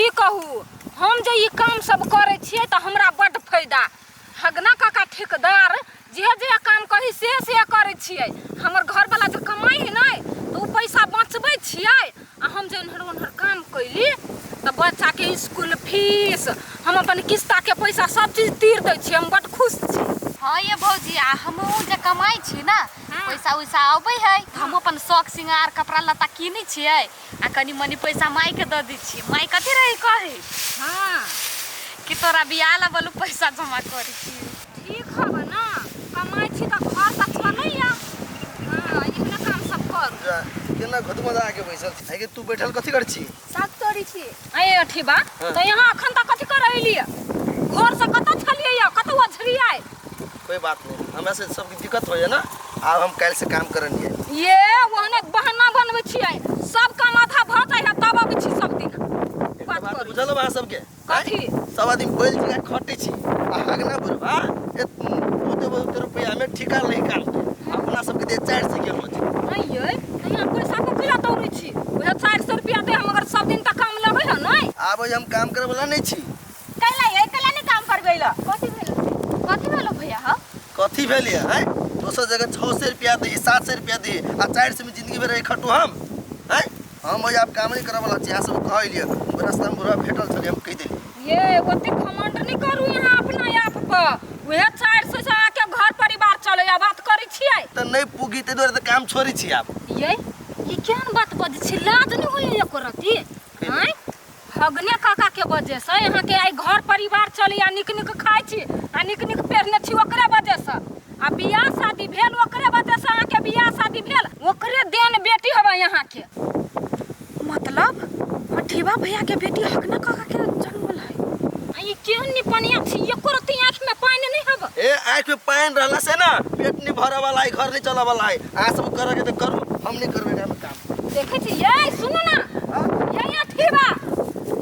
की कहू हम जे ई काम सब करै छियै तऽ हमरा बड्ड फायदा हगना काका ठेकेदार जे जे काम कही से से करै छियै हमर घरवला जे कमाइ है नहि तऽ ओ पैसा बचबै छियै आ हम जे एन्हर ओन्हर काम कैली तऽ बच्चाके इसकुल फीस हम अपन किस्ताके पैसा सब चीज तीर दै छियै हम बड्ड खुश छी हाँ ये भौजी आ हमहूँ जे कमाइ छी ने पैसा उैसा अबै है तऽ हम अपन शौक सिंगार कपड़ा लत्ता कीनै छियै आ कनि मनि पैसा मायके दऽ दै छियै माय कथी रहै कहै कि तोरा बियाह ला बोलू पैसा जमा करै छियै ठीक हबे ना कमाइ छी तऽ घर तऽ चलैया हँ एहने काम सब करू जा, केना घुदमदा के बैसल छी आगे तू बैठल कथी कर छी साग तोड़ी छी अये अथी बा तऽ यहाँ अखन तक कथी कर अयलियै घर से कतऽ छलियै या कतऽ ओझरियै कोई बात नहीं हमरा से सबके दिक्कत होइए ना आब हम काल्हि से काम करनिए ये ओहने बहाना बनबै छियै सब काम आधा भऽ जाइ है तब अबै छी सब दिन एकटा बात बात करू। बुझल अहाँ सबके कथी? सब आदमी बैल जगह खटै छी आ हगना बुढ़वा बहुते बहुते रुपया में ठिका लै काम के अपना सबके दे 400 के रोज नहीं ये तऽ यहाँ पैसा को किला दौड़ै छी उहे 400 रुपया दे हम अगर सब दिन तक काम लगै है नहीं आब हम काम करे वाला नहीं छी कैला ये कैला नहीं काम करबै ल कथी भेल कथी भेलो भैया हौ कथी भेल ये हैं दोसर जगह 600 रुपया दी 700 रुपया दी आ 400 में जिंदगी भर खटू हम हैं हम ओहि आब काम नहीं करे वाला छी अहाँ सब कहै लिए रास्ता में बुढ़वा भेटल छलै हम कहि देली ये ओते घमंड नहीं करू यहाँ अपना आप पर उहे 400 से अहाँके घर परिवार चलैया बात करै छियै तऽ नहि पुगी ताहि दुआरे तऽ काम छोड़ै छी आब ये ई केहन बात बजै छी लाज नहि होइए एको रत्ती आँय हगने काका के वजह से यहाँ के आई घर परिवार चलैया निक निक खाइ छी आ निक निक पहिरने छी ओकरे वजह से आ बियाह शादी भेल ओकरे वजह से अहाँके बियाह शादी भेल ओकरे देन बेटी हवे यहाँ के मतलब अठीबा भैया के बेटी हगना काका के जन्मल है आ ई केहन निपनिया छी एको रत्ती आँखि में पानि नहि हवे ए आँखि में पानि रहला से ना पेट नहीं भरे वाला है घर नहीं चले वाला है अहाँ सब करे के तऽ करू हम नहीं करबै एकरामे काम देखै छी ये सुनू ना ये अथी बा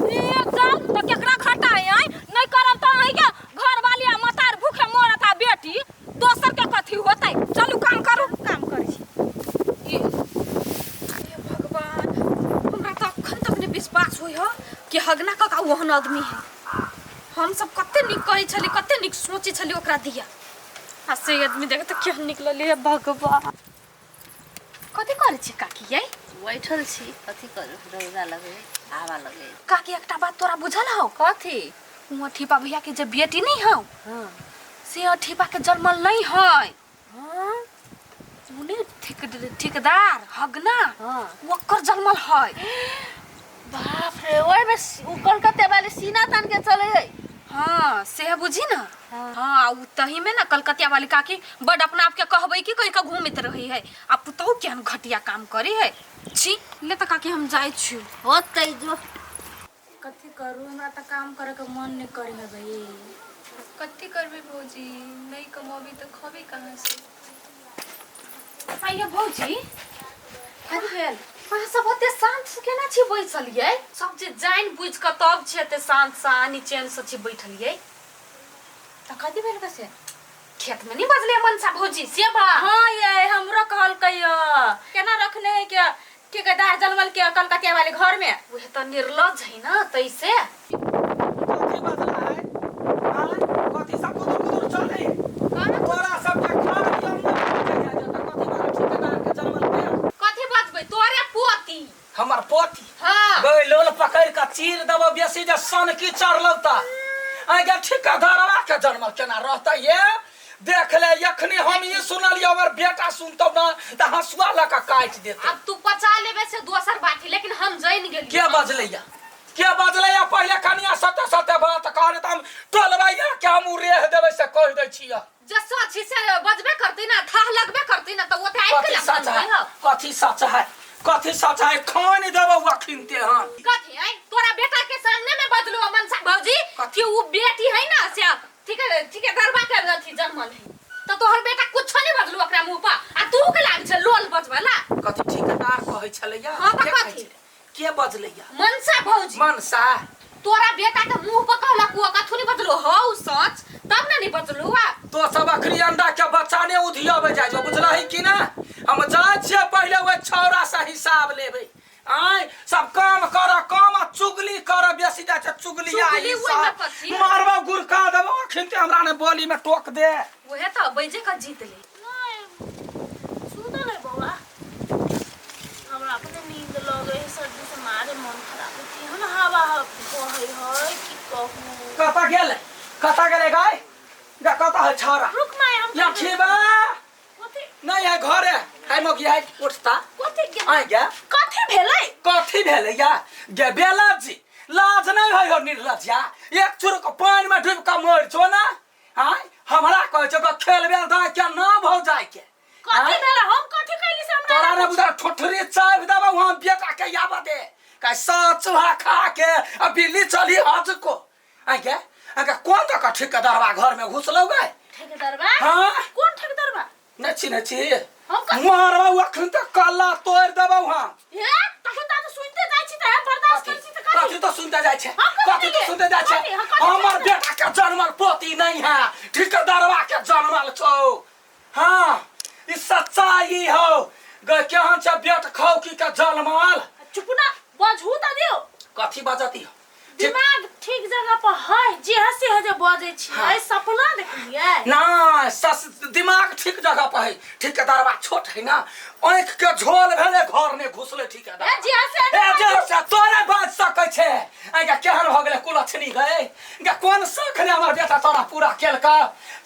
ये जाउ तऽ केकरा घाटा है आँय नहि करब तऽ अहींके घरवाली आ मतार भूखे मरत आ बेटी दोसर के कथी होतै चलू काम करू काम करै छी ई हे भगवान हमरा तऽ अखन तक नहि विश्वास होइ ह कि हगना काका ओहन आदमी है हम सब कते नीक कहै छली कते नीक सोचै छली ओकरा दिया आ से आदमी देख तऽ केहन निकलल हे भगवान कथी करै छी काकी यै बैठल छी कथी करू रौदा लगे हवा लगे काकी एकटा बात तोरा बुझल हौ कथी हुआँ ठीपा भैया के जे बेटी नहीं हौ हाँ से ठीपा के जन्मल नहीं है हाँ उ नहीं ठेकेदार हगना हाँ ओकर जन्मल है बाप रे ओहिमे उ कलकत्ते वाली सीना तान के चले है हाँ से बुझी ना हाँ। हाँ उ तही में ना कलकतिया वाली काकी बड अपना आप के कहबै कि कहि के घूमैत रही है आ पुतहु केहन घटिया काम करे है छी ले तऽ काकी हम जाइ छी होतै जो कथी करू हमरा तऽ काम करे के मन नहीं करे है भाई कथी करबी भौजी नहीं कमौबी तऽ खबी कहाँ से आइए भौजी कथी भेल अहाँ सब ओते शांत से केना छी बैसल यै सब जे जानि बुझि कऽ तब छी एते शांत से आ चैन से छी बैठल यै तऽ कथी भेल से खेत में नहीं बजले मनसा भौजी से बा हाँ ये हमरो कहलकै य केना रखने है के ठेकेदार जनमल के कलकतिया वाले घर में उहे तऽ निर्लज है ना तैसे कथी बजला है आँय? कथी सब कुदुर कुदुर चले तोरा सबके खान नियम नहि बुझै है जे तऽ कथी बारे ठेकेदार के जनमल के कथी बजबै तोरे पोती हमर पोती हाँ गई लोल पकड़ के चीर देबो बेसी जे सनकी चढ़लौ तऽ आइ गे ठेकेदारवा के जनमल केना रहतै ये देख ले एखनी हम ई सुनलियै हमर बेटा सुनतौ ना तऽ हंसुआ लऽ कऽ काटि देतै अब तू पचा लेबे से दोसर बात है लेकिन हम जान गेली के बजलैया के बजलैया पहिले कनिया सते सते बात कहने तऽ हम टोलबैया के हम उरेह देबै से कहि दै छियै जे सच है से बजबे करती ना थाह लगबे करती ना तो ओते आबि कथी के सच है कथी सच है कथी सच है खान देबौ अखिनते हन कथी है तोरा बेटा के सामने में बजलो मनसा भौजी कथी? कि उ बेटी है ना से ठीक है ठीक है दरबा के अथी जन्मल है तो तोहर बेटा कुछो नहीं बजलो ओकरा मुंह पर आ तू के लाग छै लोल बजबला कथी ठेकेदार कहै छलैया हाँ, तऽ के कहै कथी? छलै? के बजलैया मनसा भौजी मनसा तोरा बेटा के मुंह पर कहलक उ कथू नहीं बजलो हौ सच तब ना नहीं बजलो आ तो सब अखनी अंडा के बच्चा ने उधियाबे जाइ छौ बुझलही कि ना हम जाइ छियै पहिले ओहि छौड़ा से हिसाब लेबै आँय सब काम कर काम आ चुगली कर बेसी बेसी जाइ छै चुगलिया चुगली ई ओहिमे सब। कथी? मारबो गुरका देबो अखन ते हमरा ने बोली में टोक दे उहे तऽ बैजे के जीत ले नहि सुतल है बौआ हमरा अपने नींद लगे है सर्दी से मारे मन खराब है केहन हवा बहे है की कहूँ कतऽ गेलै कतऽ गेलै गाय गा कतऽ है छाड़ा रुक माय हम या ठीबा कथी नहीं है घरे है मोगी है उठता कथी के आइ गे कथी भेलै कथी भेलै या गे बेलाजी लाज नहीं है हो निर्लज्जा एक चुरुक पानि में डूब के मर छो ना आय हमरा कहै छो कि खेलबे दाय के ना भौ जाय के कथी आँय? भेलै हम कथी कैली से हमरा तोरा ने बुझा ठोठरी चाय देबा वहां बेटा के याबा दे का सात चूल्हा खा के आ बिल्ली चली हज को आय गे आय गे कोन दऽ के ठेकेदारवा घर में घुसलौ गे ठेकेदारबा हाँ कोन ठेकेदारबा नहि चिन्है छी हम मारबौ अखन तऽ कल्ला तोड़ि देबौ हम हे तखन तऽ सुनते जाइ छी तऽ बर्दाश्त करै छी तऽ कथी कथी तऽ सुनते जाइ छै हम कथी कथी तऽ सुनते जाइ छै कथी? हम कथी हमर सुनते? बेटा के जनमल पोती नहीं है ठेकेदारवा के जनमल छौ हाँ ई सच्चाई हौ गे केहन छै बेट खौकी के जनमल चुप ना बजहू तऽ दियौ कथी बजती हो ठीक दिमाग ठीक जगह पर है जे हसे है जे बजै छियै सपना देखलियै ना सस दिमाग ठीक जगह पर है ठेकेदारवा छोट है ना आँख के झोल भेले घर ने घुसले ठेकेदार ए जे हसे ए जे से तोरे बाज सकै छै आइ केहन भऽ गेलै कुलक्षणी गए गे कोन शौख ने हमर बेटा तोरा पूरा केलका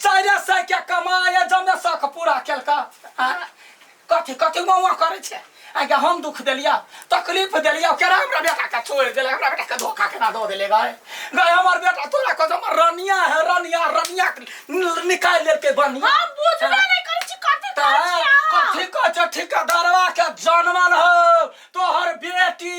चारि सए के कमाए जमे शौख पूरा केलका आँय? कथी कथी मौआ करै छै आइ हम दुख देलिया तकलीफ देलिया केना हमरा बेटा के छोड़ि देले हमरा बेटा के धोखा केना दऽ देले गए गए हमर बेटा तोरा कह हमर रनिया है रनिया रनिया निकालि लेलकै बनिया हम बुझबे नहि करै छी कथी कहै छी अहाँ कथी कहै छै ठेकेदारवा के जनमल हो तोहर बेटी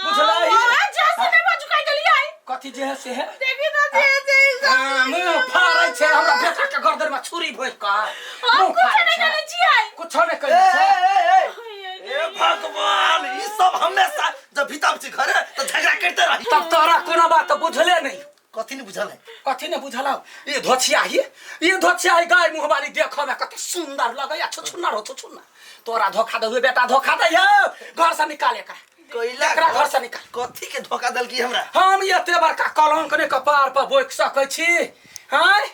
बुझलही ए जे हसे नहि बाजू कहि देलियै कथी जे है से है देखी तऽ जे हसे हाँ, मुँह फाड़ै छै हमरा बेटा के गर्दन में छुरी भोंकि कऽ हम मुँह कुछ फाड़ै नहि छै करै छियै कुछो नहि ए, करै छै ए, ए, ए, ए भगवान ई सब हमेशा जब भीतर छी घरे तो झगड़ा करते रही तब तोरा कोनो बात बुझले नहीं कथी नहीं बुझल है कथी ने बुझल हौ? ई धोछियाही ई धोछियाही गाय मुँह वाली देखऽ में कते सुंदर लगैया छुछुन्नर हो छुछुन्नर तोरा धोखा दे बेटा धोखा दे घर से निकाल एकरा कैला एकरा घर से निकाल कथी के धोखा देलकी हमरा हम एते बड़का कलंक ने कपार पर बोकि सकै छी आँय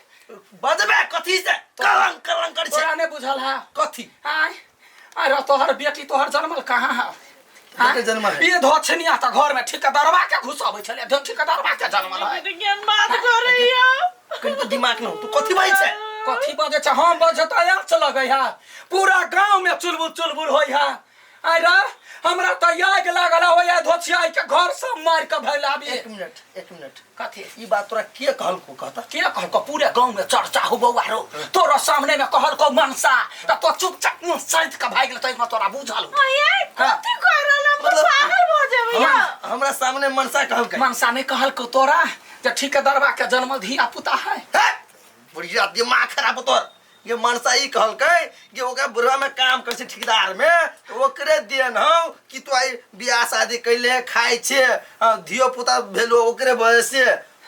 बजबे कथी से कलंक कलंक करै छै तोरा नहि बुझल है कथी आँय अरे तोहर बेटी तोहर जनमल कहाँ है ककर जनमल है? ये धोछनिया तऽ घर में ठेकेदारवा के घुसाबै छलै ठेकेदारवा के जनमल है केहन बात करैया कनि तो दिमाग न हो तू कथी बाजै छै कथी बजै छै हम बजै तऽ आँच लगै है पूरा गाँव में चुलबुल चुलबुल होइ है आइ रे हमरा तऽ आगि लागल है ओहि धोछिया के घर से मारि के भैल आबी एक मिनट एक मिनट कथी ई बात तोरा के कहलको कहता के कहलको पूरे गाँव में चर्चा हो बौआ रो तोरा सामने में कहलको मनसा तऽ तो चुपचाप मुँह सैत के भागि गेल तऽ तोरा बुझल हो। ये कथी कह रहल हम मतलब- पागल भऽ जेबै हमरा हमरा सामने मनसा कहलकै मनसा नहीं कहलको तोरा जे ठेकेदारवा के जन्मल धिया पुता है है बुढ़िया दिमाग खराब तोर ये मनसा ई कहलकै कि ओकरा बुढ़वा में काम करै छै ठेकेदार में तऽ ओकरे देन हौ कि तू आइ बियाह शादी कैले खाइ छे धियो पुता भेलो ओकरे वजह से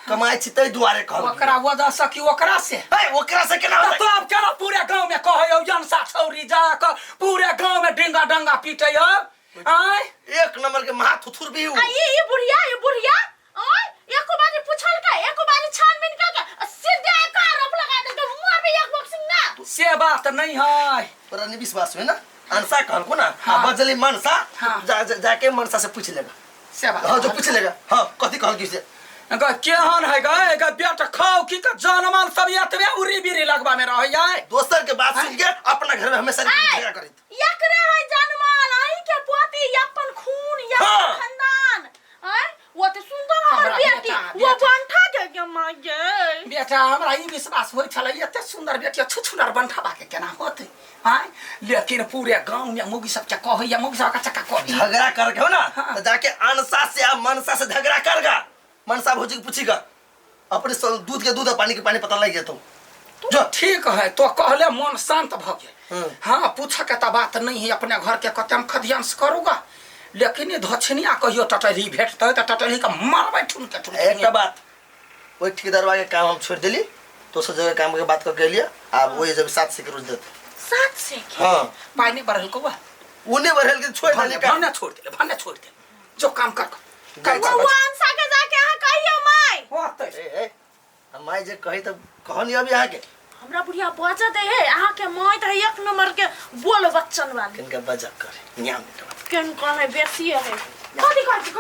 कमाइ छी ताहि दुआरे कहलकै ओकरा वजह से कि ओकरा से है ओकरा से केना तऽ होतै तब केना पूरे गाँव में कहै हौ जनसा छौरी जा कऽ पूरे गाँव में डिंगा डंगा पीटै हौ आँय एक नंबर के महा थुथुर भी हूँ आ ये बुढ़िया ये बुढ़िया ओए एको बारी पूछल का एको बारी छानबीन का के सीधे एक आरोप लगा देलकै मुंह पे एक बॉक्सिंग ना से बात नहीं है तोरा नहीं विश्वास हुए ना अनसा कहलको ना हाँ। आ बजली मनसा हाँ। जा, जा, जाके मनसा से पूछ लेगा से बात हाँ जो पूछ लेगा हाँ कथी कहलकी से ग केहन है गए ग बेट खाओ की के जनमल सब एतबे उरी बिरी लगबा में रहै है दोसर के बात सुन के अपना घर में हमेशा झगड़ा करैत एकरे है जनमल अहीं के पोती अपन खून अपन हाँ। खानदान आय वो ते सुंदर हमर हमरा बेटी बेटा, वो बेटा। बंठा के के मां गे बेटा हमरा ई विश्वास होइ छलै एते सुंदर बेटी छुछुनर बंठवा के केना होतै आँय लेकिन पूरे गाँव में मुगी सब के कहैया मुगी सब के चक्का कही झगड़ा करके हो ना हाँ। तो जाके अनसा से आ मनसा से झगड़ा करगा मनसा भौजी के पूछीगा अपने दूध के दूध और पानी के पानी पता लग जाता जो ठीक है तो कहले मन शांत भ गेल हम्म। हाँ पूछ के तो बात नहीं है अपने घर के कते हम खदियांश करूँगा लेकिन ई धछनिया कहियो टटरी भेटतै तऽ टटरी के मारबै ठुन के ठुन एक बात वही ठेकेदारवा के काम हम छोड़ दिली दोसर जगह काम के बात करके लिया अब वही जब 700 के रोज देते 700 के हाँ पाइ नहीं बढ़ल कौआ उने बढ़ल के छोड़ भने देली काम भने छोड़ देले भने छोड़ देले जो काम कर कर। काम कर वो अनसा के जाके अहाँ कहि होतै। ए ए हम माय जे कही त कहनी अभी अहाँके। हमरा बुढ़िया बजत है अहाँके माय तऽ एक नंबर के बोल बच्चन वाली। किनका बजक करे न्याम बेटा। केन कहै बेसी है कथी कहै छी?